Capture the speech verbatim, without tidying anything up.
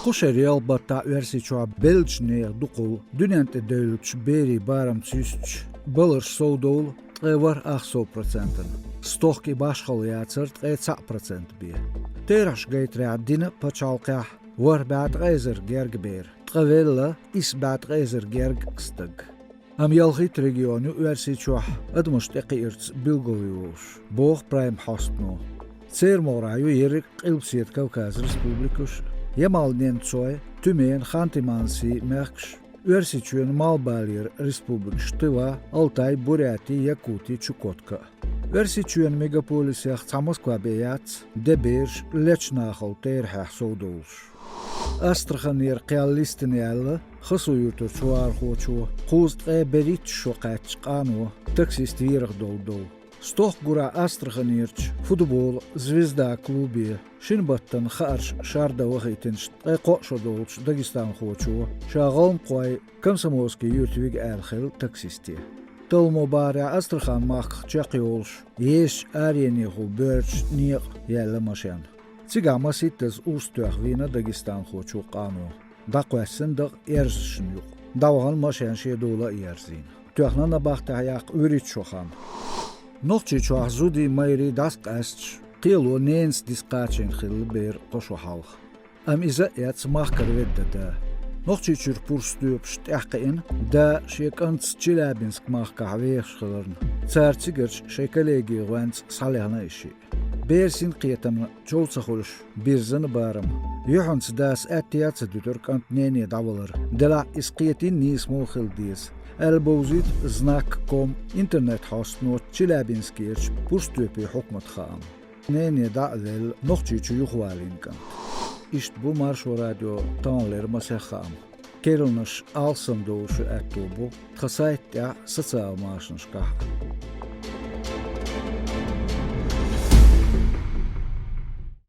Кху шеран ялх баттахь Оьрсийчохь беллачу нехан дукхалла дуьнен тӀе девллачу берийн барамца юьстича, баларш совдовлу ткъе ворхӀ ах сов процентана. Стохка и башхалла яцара ткъе цхьаъ процент бен. Терахьаш гайтарехь, дина пачхьалкхехь ворхӀ бӀе ткъе эзар герга бер, ткъа велла исс бӀе ткъе эзар герга стаг. Амма ялхитта регион ю Оьрсийчохь адамаш тӀекхиарца билгалйолуш, боху Прайм хьостано. Церан могӀарехь ю ерриг а Къилбаседа Кавказан республикаш, Ямал-Ненцой, Тюмень, Ханты-Мансийски мехкаш, Оьрсийчоьнан малхбалера республикаш Тыва, Алтай, Буряти, Якути, Чукотка а. Оьрсийчоьнан мегаполисех цхьа Москва бен яц де бераш лечу нахал терахьех совдовлуш. Астраханера кхел листина яьлла Хасур-Юьртарчу вахархочо, кхузткъа ткъе берхӀитта шо кхаьчначу къано таксист верах долу дов. Стохка гура Астраханерчу футболан «Звезда» клубе шина баттана хаарш шардан вахийтинчу ткъе кхоъ шо долчу дагестанхочо ша ГӀалмакхойн Комсомольски юьрта вига аьлла хилла таксисте. Талламо бахарехь Астрахань-махках чекхйолуш, езачу аренехула боьрчу некъа яьлла машен. Цигахь масийттаза урс тоьхна вийна дагестанхочо къано. ДӀакхоьссина дакъа эрзашна юкъа. ДӀавахана машен шен дола а ерзийна. Тоьхна набахтехь яккха вуьрхӀитта шо хан. Нохчийчохь зудий, майрий дӀасакъаьсташ, кхело ненаца диса кхачийна хилла бер кхо шо хьалха. Амма иза а эцна махкара ведда да. Нохчийчуьра пурба стоьпаш тӀаьхьакхиъна, да шен кӀантаца Челябинск-махкахь вехаш хиларна, цара цигарчу шайн коллегийн гӀоьнца схьалехна и шиъ. Беран синкхетамна чов ца хуьлуш бирзина барам. Юьхьанца дас аьтто а ца дуьтура кӀант нене дӀавалар, делахь иза кхетийна нийса муха хила деза, аьлла бовзийта Знак ком интернет-хьостано Челябинскерчу пурба стоьпийн хьукматан хаам. Нене дӀа а велла, Нохчийчу юхавалийна кӀант. Иштта бу Маршо радион таханлера масех хаам. Керланаш алсамдовлуш ю аьтто бу тхан сайта тӀехь а, социал машанашкахь а.